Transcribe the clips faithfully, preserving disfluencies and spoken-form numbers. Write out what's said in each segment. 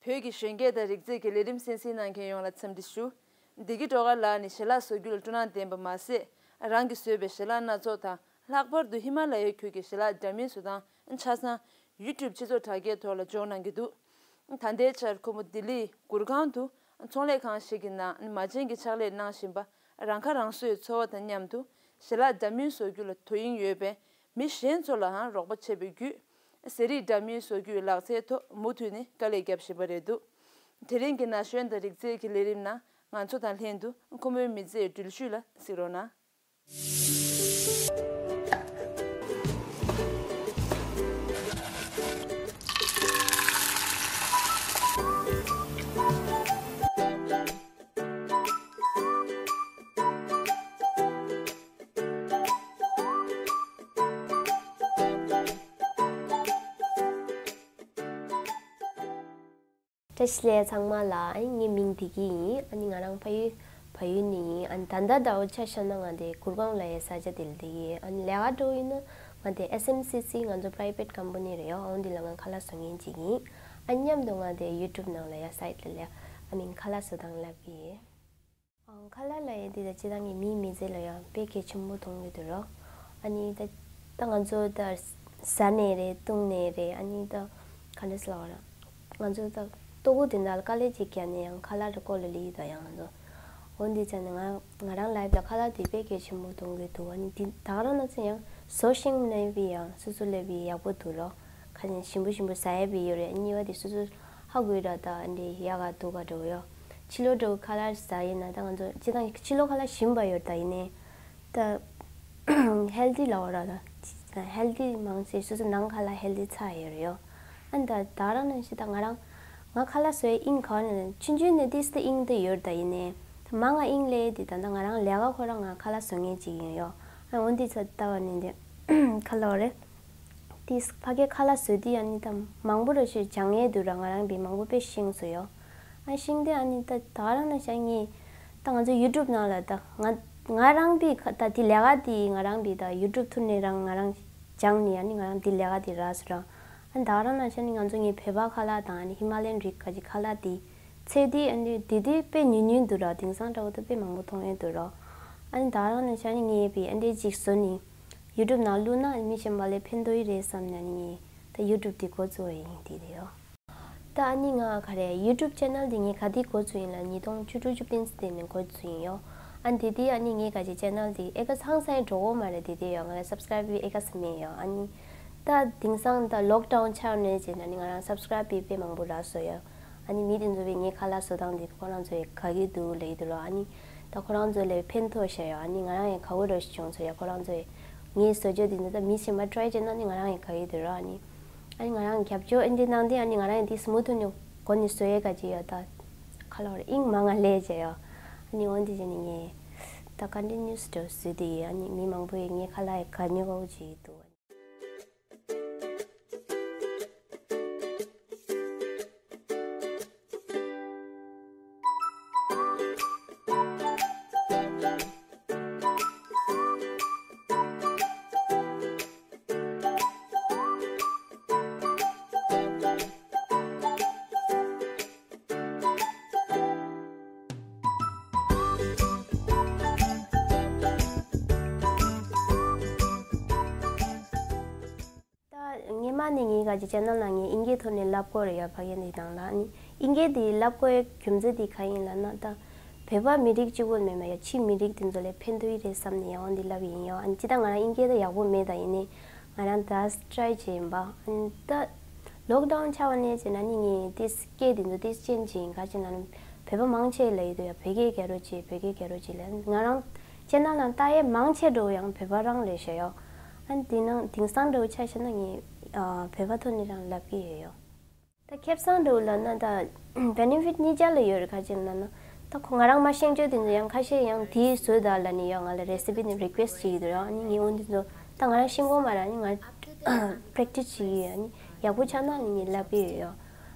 བོད་ཀྱི་གཞོན་སྐྱེས་དང་རིག་རྩལ་གྱི་ལས་རིམ་གསན་གཟིགས་གནང་མཁན་ཡོངས་ལ་འཚམས་འདྲི་ཞུ། བདེ་སྐྱིད་སྒྲོལ་དཀར་ལགས་ནི་ཞལ་ལག་བཟོ་རྒྱུ་ལ་སྤྲོ་སྣང་ལྡན་པ་མ་ཟད། རང་གིས་བཟོས་པའི་ཞལ་ལག་སྣ་ཚོགས་དང་། ལྷག་པར་དུ་ཧི་མ་ལ་ཡའི་ཁུལ་གྱི་ཞལ་ལག་འདྲ་མིན་བཟོ་སྟངས་ཆ་ཚང་YouTube་སྤྱི་ཚོགས་དྲ་རྒྱའི་ཐོག་ལ་འཇོག་གནང་གི་འདུག། ད་ལྟའི་ཆར་ཁོ་མོ་ལྡི་ལིའི་གུར་ཁང་དུ་ཚོང་ལས་ཁང་ཞིག་གི་ནང་མ་བྱན་གྱི་ཕྱག་ལས་གནང་བཞིན་པ། རང་ཁ་རང་གསོའི་འཚོ་བ་དང་མཉམ་དུ་ཞལ་ལག་འདྲ་མིན་བཟོ་རྒྱུ་ལ་དོ་དབྱིངས་ཡོད་པས། མི་གཞན་ཚོ་ལའང་རོགས་པ་བྱེད་པའི་བརྒྱུད། ཟས་རིགས་འདྲ་མིན་བཟོ་རྒྱུའི་ལག་རྩལ་ཐོག་མུ་མཐུད་ནས་དཀའ་ལས་བརྒྱབ་བཞིན་པ་རེད་འདུག། དེ་རིང་གི་ན་གཞོན་དང་རིག་རྩལ་གྱི་ལས་རིམ་ནང་ང་ཚོ་དང་ལྷན་དུ་ཁོ་མོའི་མི་ཚེའི་འགྲུལ་བཞུད་ལ་གཟིགས་རོགས་གནང་། བཀྲ་ཤིས་བདེ་ལེགས་ཚང་མ་ལ། ཨ་ནི་ངའི་མིང་བདེ་སྐྱིད་ཡིན། ཨ་ནི་ང་རང་ཕ་ཡུལ་བལ་ཡུལ་ནས་ཡིན། ཨ་ནི་ད་ལྟ་འདྲ་བོ་ཆ་བཞག་ན་ང་དེ་གུར་ཁང་ལ་ཡ་ས་ཆ་དེ་ལ་བསྡད་ཡིན། ཨ་ནི་ལས་ཀ་འགྲོ་ཡིན་ན་ང་དེ་ཨེས་ཨེམ་སི་སི་ང་ཚོ་private company་རེད་ཡོ། ཨ་འོ་འདི་ལ་ང་ཁ་ལག་བཟོ་མཁན་ཅིག་ཡིན། ཨ་མཉམ་དུ་ང་དེ་YouTube་ནང་ལ་ཡ་site་ལ་ལས་ཨ་མིང་ཁ་ལག་བཟོ་སྟངས་བསླབ་ཀྱི་ཡིན། ཨང་། ཁ་ལག་ལབ་ཡས་འདི་ད་སྤྱིར་བཏང་གི་མིའི་མི་ཚེ་ལ་ཡང་དཔེ་གལ་ཆེན་པོ་མཐོང་གི་འདུག་རོ། ཨ་ནི་ད་ད་ང་ཚོ་ད་ཟ་ནས་རེད། བཏུང་ནས་རེད། ཨ་ནི་ད་ག་འདྲ་ཟེར་ལབ་ར། ང་ཚོ་ད་ལྟོ་གོས་དེ་འདྲ་ལ་དཀའ་ལས་ཅིག་བརྒྱབ་ནས་ཡང་ཁ་ལག་རེ་བསྐོལ་ལ་ལི་ད་ཡང་ང་ཚོ། འོ་འདི་བྱས་ནས་ང་ང་རང་life་ལ་ཁ་ལག་དེ་དཔེ་གལ་ཆེན་པོ་མཐོང་གི་འདུག། ཨ་ནི་འདི་ད་ག་རང་ན་ཚོ་ཡང་བཟོ་ཤེས་ན་བི་ཡང་སོ་སོ་ལ་བི་ཡག་པོ་འདུག་རོ། ཁ་ཅན་ཞིམ་པོ་ཞིམ་པོ་ཟ་ཡས་བི་ཡོད་རེད། ཨ་ནི་བ་དེ་སོ་སོ། ཧ་གོ་ཡི་ར། ད་འདི་ཡག་ག་སྡུག་ག་འདྲ་བོ་ཡོད། ཕྱི་ལོགས་འདྲ་བོ་ཁ་ལག་ཟ་ཡིན་ན་ད་ང་ཚོ་སྤྱིར་བཏང་ཕྱི་ལོགས་ཁ་ལག་ཞིམ་པ་ཡོད་ད་ཡིན་ནའི་ད་healthy་ལབ་ར། ད་healthy་མང་ཆེ་སོ་སོ་ནང་ཁ་ལག་healthy་ཚ་ཡོད་རེད་ཡོད། ཨ་ད་ད་རང་ནང་བཞིན་ད་ང་རང་ང་ཁ་ལག་བཟོ་ཡི་དབྱིངས་ག་ནས་ཆུང་ཆུང་ནས་ཏིས་ཏི་དབྱིངས་དེ་ཡོད་ད་ཡིན་ནའི་ད་མང་ང་དབྱིངས་ལས་དེ་ད་ད་ང་རང་ལས་ཀ་ཁོ་རང་ང་ཁ་ལག་བཟོ་མཁན་ཅིག་ཡིན་ཡོད། ཨ་འོ་འདི་ཚོ་ལྟ་བ་ནི་འདི་ཁ་ལག་རེད། དེས་ཕ་གིའི་ཁ་ལག་བཟོས་དུས་ཨ་ནི་ད་མང་པོ་རེ་ཞིག་སྦྱང་ཡས་འདུག་ར། ང་རང་བི་མང་པོ་དཔེ་ཤེས་སོང་ཡོད། ཨ་ཤེས་དུས་ཨ་ནི་ད་ད་ག་རང་ན་བྱ་ངས་ད་ང་ཚོ་YouTube་ནང་ལ་ད་ང་ང་རང་བི་ཁ་ད་དེ་ལས་ཀ་དེ་ང་རང་བི་ད་YouTube་ཐུར་ནས་རང་ང་རང་སྦྱངས་ནས་ཨ་ནི་ང་རང་དེ་ལས་ཀ་དེ་རག་སོང་ར། ཨ་ནི་ད་ག་རང་ན་བྱ་ནི་ང་ཚོ་ངའི་བོད་པ་ཁ་ལག་དང་ཨ་ནི་ཧི་མ་ལ་ཡན་རིགས་ཁ་ཅིག་ཁ་ལག་དེ་ཚེ་འདི་ཨ་ནི་དེ་དུས་དཔེ་ཉུང་ཉུང་འདུག་ར། དེང་སང་འདྲ་བོ་ད་དཔེ་མང་པོ་མཐོང་ཡས་འདུག་ར། ཨ་ནི་ད་ག་རང་ན་བྱ་ནི་ངའི་བི་ཨ་འདྲས་ཅིག་བཟོ་ནི། YouTube་ནང་བླུགས་ན་མི་གཞན་པ་ལ་ཕན་ཐོགས་ཡི་རེད་བསམ་ནས་ངས་ད་YouTube་དེ་འགོ་བཙུགས་པ་ཡིན་དེ་རེད་ཡོ། ད་ཨ་ནི་ང་ག་རེ་YouTube་channel་དེ་ངས་ག་དུས་འགོ་བཙུགས་ཡིན་ལ་ཉིས་སྟོང་བཅུ་དྲུག་བཅུ་བདུན་ཙམ་དེ་ནས་འགོ་བཙུགས་ཡིན་ཡོ། ཨ་ནི་དེ་དུས་ཨ་ནི་ངས་ག་ཅིག་channel་དེ་ཨེ་ཀ་ཚང་སང་འགྲོ་གོ་མ་རེད། དེ་དུས་ཡོ་ང་ལ་subscribe་ཨེ་ཀ་ས་མེད་ཡོ། ཨ་ནི་ད་དེང་སང་ད་lockdown་ཆགས་ནས་བྱས་ན་ནི་ང་རང་subscribe་དཔེ་མང་པོ་རག་སོང་ཡོ། ཨ་ནི་མི་དེ་ཚོ་བས་ངའི་ཁ་ལག་བཟོ་སྟངས་དེ་ཁོ་རང་ཚོ་ཡི་དགའ་གི་འདུག་ལབ་ཀྱི་འདུག་ལོ། ཨ་ནི་ད་ཁོ་རང་ཚོ་ལ་ཕན་ཐོགས་ཤག་ཡོ། ཨ་ནི་ང་རང་ཡང་དགའ་པོ་རོ་ཞིག་བྱུང་སོང་ཡོ། ཁོ་རང་ཚོ་ཡི་ངའི་བཟོ་བཅོས་དེ་ཚོ་ད་མི་གཞན་པ་try་བྱས་ན་ནི་ང་རང་ཡང་དགའ་གི་འདུག་རོ། ཨ་ནི་ཨ་ནི་ང་རང་རྒྱབ་སྐྱོར་ཨེ་འདྲ་གནང་དུས་ཨ་ནི་ང་རང་ཡང་དེ་smooth་ནི་གོ་ནི་བཟོ་ཡས་ག་ཅི་ཡོད་ད་ཁ་ལོ་རེ་དབྱིངས་མ་ང་ལས་བྱས་ཡོ། ཨ་ནི་འོན་ཏེ་བྱས་ནི་ངས་ད་continuous་འགྲོ་བཟོས་དེ་ཡི་ཨ་ནི་མི་མང་པོ་ཡི་ངའི་ཁ་ལག་ཡི་དགའ་ཉེ་ག་བོ་ཅིག་འདུག། ད་སྔོན་མ་ནས་ངའི་ག་ཅིག་channel་ནང་ངས་ཨིན་སྐད་ཐོག་ནས་ལབ་དགོས་རེད་ཡ། ཕ་གི་འདི་དང་ལ་ནི་ཨིན་སྐད་འདི་ལབ་དགོས་ཡ་རྒྱུ་མཚན་འདི་ག་ཡིན་ལབ་ན་ད་བོད་པ་མི་རིགས་གཅིག་པོ་མེད་མ་ཡ་ཕྱི་མི་རིགས་དེ་ཚོ་ལ་ཕན་ཐོགས་ཡི་རེད་བསམ་ནས་ཡ་འོ་འདི་ལབ་ཡིན་ཡ། ཨ་ནི་ཅི་ད་ང་རང་ཨིན་སྐད་ད་ཡག་པོ་མེད་ད་ཡིན་ནའི་ང་རང་ད་try་བྱས་ཡིན་པ། ཨ་ནི་ད་lockdown་ཆགས་པ་ནས་བྱས་ན་ནི་ངས་དེ་སྐད་དེ་ཚོ་དེ་change་བྱས་ཡིན། ག་ཅི་ལབ་ན་བོད་པ་མང་ཆེ་ལབ་ཡི་འདུག་ཡ། བོད་སྐད་རྒྱག་རོགས་བྱེད། བོད་སྐད་རྒྱག་རོགས་བྱེད་ལབ། ང་རང་channel་ནང་ལྟ་ཡས་མང་ཆེ་འགྲོ་ཡང་བོད་པ་རང་ལས་བཤད་ཡོ། ཨ་ནི་དེ་ནང་དེང་སང་འགྲོ་ཆ་བཞག་ན་ངས་ཨ་བོད་པ་ཐོག་ནས་རང་ལབ་ཀྱི་ཡོད་ཡོ། ད་ཁེ་བཟང་འགྲོ་ལབ་ན་ད་benefit་གཉིས་ཆ་ལ་ཡོད་རེད། ག་ཅི་ལབ་ན་ད་ཁོ་ང་རང་མ་ཤེས་རྒྱུ་དེ་ཚོ་ཡང་ཁ་ཤས་ཡང་དེའི་བཟོས་ད་ལབ་ནས་ཡོ་ང་ལ་recipe་ནི་request་བྱེད་ཀྱི་འདུག་ཡོ། ཨ་ནི་ངས་འོ་འདི་ཚོ་ད་ང་རང་ཤེས་གོ་མ་ར། ཨ་ནི་ང་practice་བྱེད་ཀྱི་ཡོད། ཨ་ནི་ཡག་པོ་ཆགས་ན་ཨ་ནི་ངས་ལབ་ཀྱི་ཡོད་ཡོ།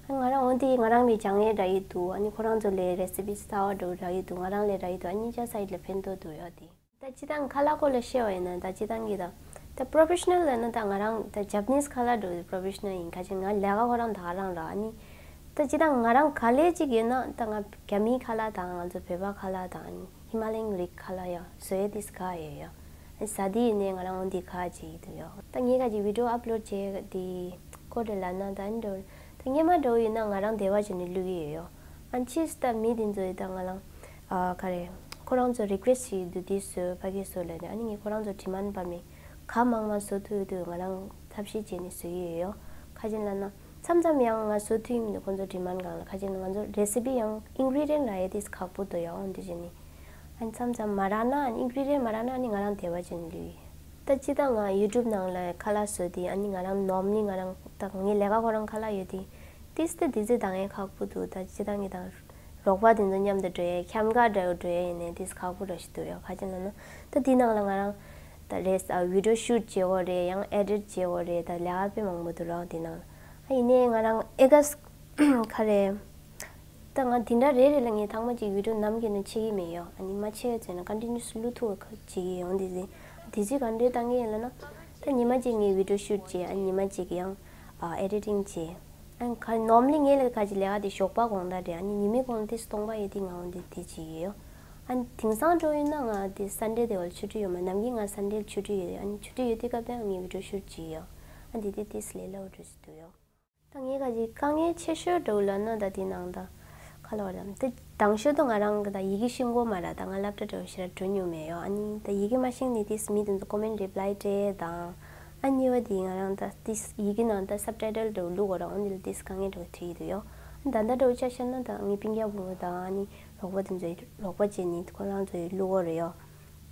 ཨ་ང་རང་འོ་འདི་ང་རང་ལས་སྦྱང་ཡས་རག་གི་འདུག། ཨ་ནི་ཁོ་རང་ཚོ་ལས་recipe་གསར་པ་འགྲོ་རག་གི་འདུག། ང་རང་ལས་རག་གི་འདུག། ཨ་ནི་ཅག་side་ལ་ཕན་ཐོགས་འདུག་ཡོ་དེ། ད་སྤྱིར་བཏང་ཁ་ལག་སྐོར་ལ་བཤད་པ་ཡིན་ན་ད་སྤྱིར་བཏང་གི་ད་ད་professional་ལབ་ན་ད་ང་རང་ད་Japanese་ཁ་ལག་འགྲོ་professional་ཡིན། ག་ཅི་ང་ལས་ཀ་ཁོ་རང་ད་ག་རང་ར། ཨ་ནི་ ད་ཅི་ད་ང་རང་ག་ལེ་ཅིག་ཡོད་ན་ད་ང་རྒྱ་མིའི་ཁ་ལག་དང་ང་ཚོ་བོད་པ་ཁ་ལག་དང་ཧི་མ་ལ་ཡན་རིགས་ཁ་ལག་ཡ་བཟོ་ཡས་དེ་དགའ་ཡོད་ཡ། ཟ་དེ་ཡིན་ནའི་ང་རང་འོ་འདི་དགའ་ཅིག་ཡིན་འདུག་ཡ། ད་ངས་ག་ཅིག་བི་ཌིའོ་ཨབ་ལོཌ་བྱས་དེ་ཀོ་རེ་ལབ་ན་ད་འགྲོ། ད་སྔས་མ་འགྲོ་ཡིན་ན་ང་རང་བདེ་བ་བྱས་ནས་བླུག་གི་ཡོད་ཡ། ཨ་ཕྱིས་ད་མི་དེ་ཚོ་ཡིས་ད་ང་རང་ཨ་ག་རེ་ཁོ་རང་ཚོ་རི་ཀུ་ཨེ་སི་ཊི་བྱེད་ཀྱི་འདུག་འདི་བཟོས་ཕ་གི་བཟོས་ལབ་ནས། ཨ་ནི་ངས་ཁོ་རང་ཚོ་ཌི་མན་ཌི་པར་མེན་ཊི་ག་མང་མང་བཟོ་ཐུབ་ཡོད་དུས་ང་རང་ཐབས་ཤེས་བྱས་ནས་བཟོ་གི་ཡོད་ཡ། ག་ཅི་ལབ་ན། མཚམས་མཚམས་ཡང་ང་བཟོ་ཐུབ་ཡིན་མིན་ཁོང་ཚོ་ཌི་མན་ཌི་སྒང་ལ། ག་ཅི་ལབ་ན་ང་ཚོ་རེ་སི་པི་ཡང་ཨིན་གི་རི་ཌི་ཡན་ཊི་རག་ཡས་དེ་ཁག་པོ་འདུག་ཡ། འོ་འདི་བྱས་ནས། ཨ་ནི་མཚམས་མཚམས་མ་རག་ན། ཨ་ནི་ཨིན་གི་རི་ཌི་ཡན་ཊི་མ་རག་ན། ཨ་ནི་ང་རང་བདེ་བ་བྱས་ནས་བླུག་ཡིན། ད་སྤྱིར་བཏང་ང་ཡུ་ཊུབ་ནང་ལ་ཁ་ལག་བཟོ་དུས་ཨ་ནི་ང་རང་ནོར་མ་ལི་ང་རང་ད་ངའི་ལས་ཀ་ཁོ་རང་ཁ་ལག་ཡོད་དུས་ཏིས་ཏེ་དེ་ཚོ་འདང་ཡས་ཁག་པོ་འདུག་ད་སྤྱིར་བཏང་ངེད་དང་རོགས་པ་དེ་ཚོ་མཉམ་དུ་འགྲོ་ཡས་འཁྱམ་ག་འདྲ་བོ་འགྲོ་ཡས་ཡིན་ནའི་དེ་ཁག་པོ་འདྲ་ཞིག་འདུག་ཡ། ག་ཅི་ལབ་ན། ད་དེ་ནང་ལ་ང་རང་ད་རེས་ཨ་བི་ཌིའོ་ཤུ་ཊི་བྱེད་དགོས་རེད། ཡང་ཨེ་ཌིཊ་བྱེད་དགོས་རེད། ད་ལས་ཀ་དཔེ་མང་པོ་འདུག་ར་དེ་ནང་། ཨ་ཡིན་ནའི་ང་རང་ཨེ་ག་ས་ག་རེ། ད་ང་དེ་འདྲ་རེ་རེ་ལ་ངས་ཐེངས་མ་གཅིག་བི་ཌིའོ་ནམ་རྒྱུན་ནས་ཕྱེ་གི་མེད་ཡ། ཨ་ནི་མ་ཕྱེ་ཡ་བྱས་ན་ཀོན་ཊི་ནིའུ་སི་ལི་བླུག་ཐུབ་པ་བྱེད་ཀྱི་ཡོད། འོ་འདི་ཟིན། དེ་ཚོས་ག་འདྲས་བཏང་གི་ཡིན་ལབ་ན། ད་ཉི་མ་གཅིག་ངས་བི་ཌིའོ་ཤུ་ཊི་བྱས། ཨ་ཉི་མ་གཅིག་ཡང་ཨ་ཨེ་ཌི་ཊིང་བྱས། ཨ་ག་ནོར་མ་ལི་ངའི་ལས་ཀ་གཅིག་ལས་ཀ་དེ་ཞོགས་པ་དགོང་དག་རེད། ཨ་ནི་ཉི་མའི་གུང་ལ་ཏོག་ཙམ་སྟོང་པ་ཡོད་དུས་ང་འོ་འདི་དེ་བྱེད་ཀྱི་ཡོད། ཨ་ནི་དེང་སང་འགྲོ་ཡིན་ན་ང་དེ་སན་ཌེ་དེ་བ་ལ་ཆུ་ཚོད་ཡོད་མ། ནམ་རྒྱུན་ང་སན་ཌེ་ལ་ཆུ་ཚོད་ཡོད། ཨ་ནི་ཆུ་ཚོད་ཡོད་དུས་སྐབས་དེ་ངས་བི་ཌིའོ་ཤུ་ཊི་བྱེད་ཀྱི་ཡོད། ཨ་འདི་དེ་ཏོག་ཙམ་ལས་སླ་བོ་འགྲོ་ཞིག་འདུག་ཡོད། ད་ངས་ག་ཅིག་དཀའ་ངལ་ཆེ་ཤོས་འདྲ་བོ་ལབ་ན་ད་དེ་ནང་ད་ག་ལབ་དགོས་རེད། ད་དང་ཤོས་དུ་ང་རང་གི་ད་ཡི་གེ་ཤེས་དགོས་མ་རེད། ད་ང་སློབ་གྲྭ་འདྲ་བོ་ཞེ་དྲག་འགྲོ་མྱོང་མེད་ཡོད། ཨ་ནི་ད་ཡི་གེ་མ་ཤེས་ནས་དེ་མི་དེ་ཚོ་ཀོ་མེན་ཊི་རི་པ་ལའི་སྤྲད་དང་། ཨ་གཉིས་པ་དེ་ང་རང་ད་དེ་ཡི་གེ་ནང་ད་སབ་ཊའི་ཊལ་འདྲ་བོ་བླུག་དགོས་རེད། འོ་འདི་ལ་དེ་དཀའ་ངལ་འདྲ་བོ་འཕྲད་ཀྱི་འདུག་ཡོད། ད་ལྟ་འདྲ་བོ་ཆ་བཞག་ན་ད་ངའི་སྤུན་ཀྱག་བུ་མོ་དང་ཨ་ནི་རོགས་པ་དེ་ཚོས་རོགས་པ་བྱས་ནས་ཁོ་རང་ཚོས་བླུག་དགོས་རེད་ཡོད།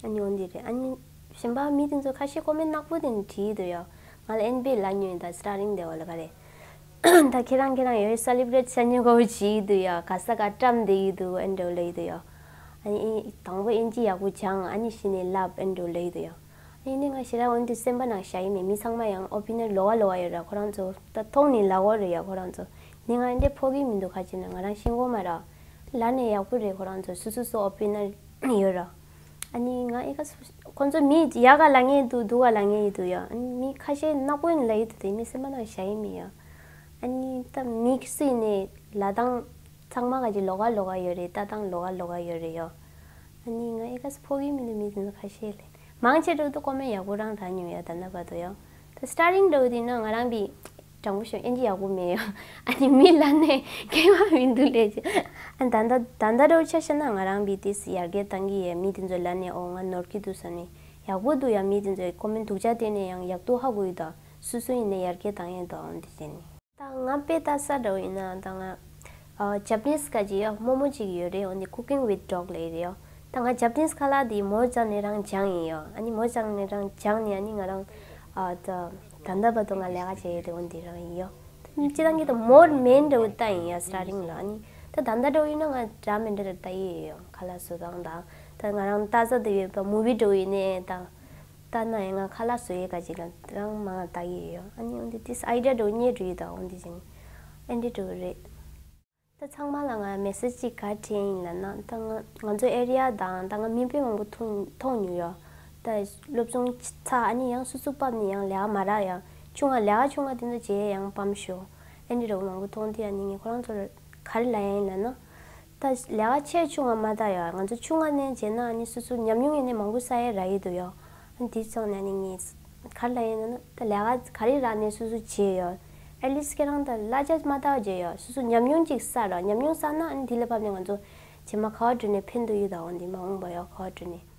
ཨ་ནི་འོ་འདི་རེད། ཨ་ནི་གཞན་པ་མི་དེ་ཚོ་ཁ་ཤས་ཀོ་མེན་ཊི་ནག་པོ་དེ་ནི་བྲིས་འདུག་ཡ། ང་ལ་ཨེན་བི་ལབ་མྱོང་ཡིན། ད་སི་ཊར་ཊིང་དེ་བ་ལ་ག་རེ། ད་ཁྱེད་རང་ཁྱེད་རང་ཡོད་སེ་ལི་བི་རེཊ་བྱ་མྱོང་གོ་བྱེད་ཀྱི་འདུག་ཡ། ག་ས་ག་བཀྲམ་བསྡད་ཀྱི་འདུག་ཨེ་འདྲ་ལབ་ཀྱི་འདུག་ཡ། ཨ་ནི་དང་པོ་ཨིན་ཇི་ཡག་པོ་སྦྱང་། ཨ་ནི་གཞི་ནས་ལབ་ཨེ་འདྲ་ལབ་ཀྱི་འདུག་ཡ། ཨ་ནི་ང་ཞེ་དྲག་འོ་འདི་སེམས་པ་ནང་བཞག་ཡི་མེད། མི་ཚང་མ་ཡང་ཨོ་པི་ནར་ལོགས་ཀ་ལོགས་ཀ་ཡོད་ར། ཁོ་རང་ཚོ་ད་མཐོང་ནས་ལབ་ཀྱི་ཡོད་རེད་ཡ། ཁོ་རང་ཚོ་ནི་ང་ཨེ་འདྲ་ཕོག་གི་མི་འདུག་ག་ཅི་ན་ང་རང་ཤེས་ཀྱི་མ་རེད། ལབ་ནས་ཡག་པོ་རེད། ཁོ་རང་ཚོ་སོ་སོ་སོ་ཨོ་པི་ནར་ཡོད་ར། ཨ་ནི་ང་ཨེ་ཁ་སུ་ཁོང་ཚོ་མི་ཡག་ག་ལབ་མཁན་འདུག་སྡུག་ག་ལབ་མཁན་ཡོད་འདུག་ཡ། ཨ་ནི་མི་ཁ་ཤས་ནག་པོ་ཡིན་ལབ་ཡོད་དེ་མི་སེམས་པ་ནང་བཞག་ཡི་མེད་ཡ། ཨ་ནི་ད་མི་སུ་ཡིན་ནའི་ལབ་སྟངས་ཚང་མ་ག་ཅིག་ལོགས་ཀ་ལོགས་ཀ་ཡོད་རེད། ལྟ་སྟངས་ལོགས་ཀ་ལོགས་ཀ་ཡོད་རེད་ཡ། ཨ་ནི་ང་ཨེ་ཁ་སུ་ཕོག་གི་མི་འདུག་མི་དེ་ཚོ་ཁ་ཤས་ལས་མང་ཆེ་འགྲོ་འདུག་ཀོ་མེན་ཊི་ཡག་པོ་རང་རག་མྱོང་ཡ། ད་ནང་བར་དུ་ཡ། ད་སི་ཊར་ཊིང་འདྲ་བོ་དེ་ན་ང་རང་བི་དྲང་པོ་ཞུ་ཨིན་ཇི་ཡག་པོ་མེད་ཡ། ཨ་ནི་མི་ལབ་ནས་སྐྱེ་བ་མི་འདུག་ལས་ཅི། ཨ་ད་ལྟ་ད་ལྟ་འདྲ་བོ་ཆ་བཞག་ན་ང་རང་བི་དེ་ཡར་རྒྱས་བཏང་གི་ཡོད། མི་དེ་ཚོ་ལབ་ནས་ཨོ་ང་ནོར་གི་འདུག་བསམ་ནས་ཡག་པོ་འདུག་ཡ། མི་དེ་ཚོའི་ཀོ་མེན་ཊི་སྡུག་ཅག་སྤྲད་ནས་ཡང་ཡག་སྡུག་ཧ་གོ་ཡི་ད། སོ་སོ་ཡིན་ནས་ཡར་རྒྱས་བཏང་ཡས་ད་འོ་འདི་བྱས་ནས། ད་ང་དཔེ་ལྟ་ས་འདྲ་བོ་ཡིན་ན་ད་ང་ཨ་ཇ་པ་ནིས་ག་ཅིག་ཡོད་མོ་མོ་ཅིག་ཡོད་རེད། འོ་འདི་Cooking with Dog ལབ་ཡི་རེད་ཡ། ད་ང་ཇ་པ་ནིས་ཁ་ལག་འདི་མོ་རྩ་ནས་རང་སྦྱངས་ཡིན་ཡ། ཨ་ནི་མོ་རྩ་ནས་རང་སྦྱངས་ནས་ཨ་ནི་ང་རང་ཨ་ད་ད་ལྟ་བར་དུ་ང་ལས་ཀ་བྱས་ཡོད་དེ་འོ་འདི་རང་ཡིན་ཡ། སྤྱིར་བཏང་གི་ད་མོར་མེན་འདྲ་བོ་ལྟ་ཡིན་ཡ་སི་ཊར་ཊིང་ལ། ཨ་ནི་ད་ད་ལྟ་འདྲ་བོ་ཡིན་ན་ང་འདྲ་མི་འདྲ་ལྟ་ཡི་ཡོད་ཡ། ཁ་ལག་བཟོ་སྟངས་དང་ད་ང་རང་ལྟ་ས་དེ་ཡོད་པ་མུ་བི་འདྲ་བོ་ཡིན་ནའི་ད། ལྟ་ན་ཡང་ང་ཁ་ལག་བཟོ་ཡས་ག་ཅིག་ལ་རང་མང་ལ་ལྟ་གི་ཡོད། ཨ་ནི་འོན་ཏེ་ཏིས་ཨའི་ཌི་ཡ་འགྲོ་རྙེད་འགྲོ་ཡི་ད་འོན་ཏེ་ཅིང་ཨེ་འདྲ་འགྲོ་གི་རེད། ད་ཚང་མ་ལ་ང་མེ་སེ་ཇི་ཅིག་ག་བྲིས་ཡིན་ལབ་ན་ད་ང་ང་ཚོ་ཨེ་རི་ཡ་དང་ད་ང་མི་དཔེ་མང་པོ་མཐོང་མཐོང་མྱོང་ཡོད། ད་སློབ་སྦྱོང་ཚར་ཨ་ནི་ཡང་སོ་སོ་བབས་ནས་ཡང་ལས་ཀ་མ་རག་ཡ་ཆུང་ང་ལས་ཀ་ཆུང་ང་དེ་ཚོ་བྱས་ཡང་སྤམ་ཤོག་ཨེ་འདྲ་འགྲོ་མང་པོ་མཐོང་དུས་ཨ་ནི་ངས་ཁོ་རང་ཚོར་ག་རེ་ལབ་ཡ་ཡིན་ལབ་ན། ད་ལས་ཀ་ཆེ་ཆུང་ང་མ་ལྟ་ཡ། ང་ཚོ་ཆུང་ང་ནས་བྱས་ན་ཨ་ནི་སོ་སོ་ཉམས་མྱོང་ཡིན་ནའི་མང་པོ་བསགས་ཡ་རག་གི་འདུག་ཡ། ཨ་ནི་དེ་སོང་ནས་ཨ་ནི་ངས་ག་རེ་ལབ་ཡིན་ན་ད་ལས་ཀ་ག་རེ་རག་ནས་སོ་སོ་བྱས་ཡ། ཨེ་ལི་སི་ཁྱེད་རང་ད་གླ་ཆ་མ་ལྟ་བ་བྱས་ཡ། སོ་སོ་ཉམས་མྱོང་ཅིག་བསགས་ར། ཉམས་མྱོང་བསགས་ན་ཨ་ནི་དེ་ལ་བབས་ནས་ང་ཚོ་རྗེས་མ་ག་བ་འགྲོ་ནས་ཕན་ཐོགས་ཡོད་ད། འོ་འདི་མ་འོངས་པ་ཡ་ག་བ་འགྲོ་ནས།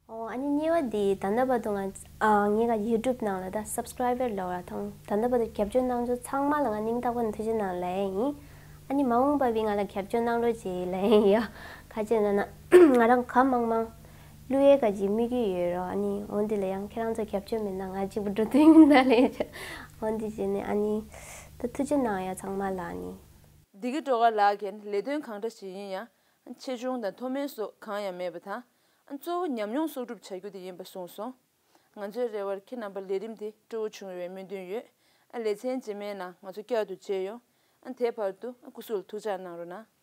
ཨོ་ཨ་ནི་གཉིས་པ་འདི་ད་ལྟ་བར་དུ་ང་ཨ་ངས་ཀ་ཡུ་ཊུབ་ནང་ལ་ད་སབ་སི་ཀ་རའི་བར་ལབ་པ་དང་ད་ལྟ་བར་དུ་རྒྱབ་སྐྱོར་གནང་ཚོ་ཚང་མ་ལ་ང་སྙིང་ཐག་པ་ནས་ཐུགས་རྗེ་གནང་ལབ་ཡ་ཡིན། ཨ་ནི་མ་འོངས་པ་བི་ང་ལ་རྒྱབ་སྐྱོར་གནང་རོགས་བྱེད་ལབ་ཡ་ཡིན་ཡ། ག་ཅི་ན་ན་ང་རང་ག་མང་མང་བླུག་ཡས་ག་ཅི་དམིགས་ཡུལ་ཡོད་རོ། ཨ་ནི་འོ་འདི་ལ་ཡང་ཁྱེད་རང་ཚོ་རྒྱབ་སྐྱོར་མེད་ན་ང་གཅིག་པུ་འགྲོ་དོན་ཡིན་ད་ལས་ཆ། འོ་འདི་བྱས་ནས་ཨ་ནི་ད་ཐུགས་རྗེ་གནང་ཡ་ཚང་མ་ལ་ཨ་ནི། བདེ་སྐྱིད་སྒྲོལ་དཀར་ལགས་ཀྱིས་ལས་དོན་གང་འདྲ་ཞིག་ཡིན་ཡང་ཆེ་ཆུང་དང་མཐོ་དམན་སོགས་གང་ཡང་མེད་པ་དང་། གཙོ་བོ་ཉམས་མྱོང་གསོག་སྒྲུབ་བྱ་རྒྱུ་དེ་ཡིན་པ་གསུངས་སོང་། ང་ཚོའི་རེ་བར་ཁྱེད་རྣམ་པར་ལས་རིམ་འདི་སྤྲོ་བོ་བྱུང་བའི་སྨོན་འདུན་ཡོད། ལེ་ཚན་རྗེས་མའི་ནང་ང་ཚོ་བསྐྱར་དུ་མཇལ་ཡོང་། དེ་བར་དུ་སྐུ་གཟུགས་ལ་ཐུགས་ཅག་གནང་རོགས་གནང་།